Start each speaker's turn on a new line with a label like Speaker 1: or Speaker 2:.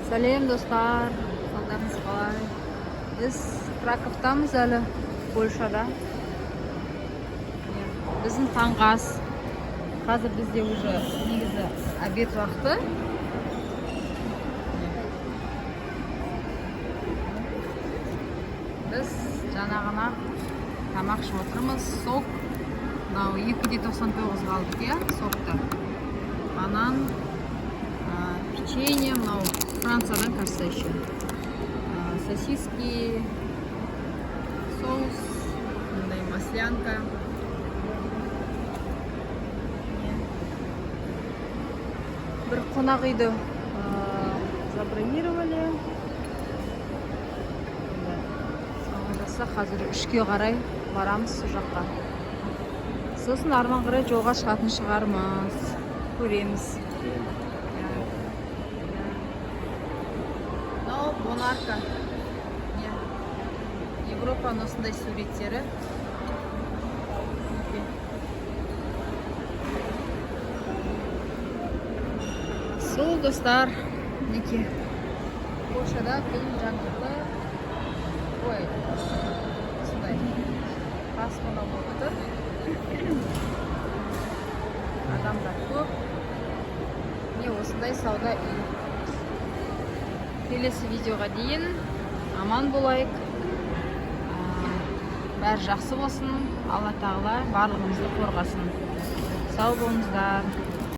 Speaker 1: Сәлем, достар! Қалдарыңыз қалай? Біз Краковтамыз әлі, Польшада. Міне, біздің таңғы ас. Қазір бізде уже негізі обед уақыты. Міне. Біз жаңа ғана тамақ ішіп отырмыз. Сок. Мынау 2,99-ға алдық, иә, сокты. Банан, печенье, мынау Франциядан, кажется, еще. Сосиски, соус, мындай маслянка. Міне. Бір қонақ үйді забронировали. Енді соны жасақ, қазір 3-ке қарай барамыз сол жаққа. Сосын арман қарай жолға шығатын шығармыз. Көреміз. Иә. Мынау Бонарка. Иә. Европаның осындай суреттері. Мінекей. Сол, достар, мінекей. Польшада күн жаңбырлы. Ой, осындай пасмурно болып тұр. Адамдар көп. Міне, осындай сауда үй. Келесі видеоға дейін аман болайық. Бәрі жақсы болсын. Алла тағала барлығымызды қорғасын. Сау болыңыздар.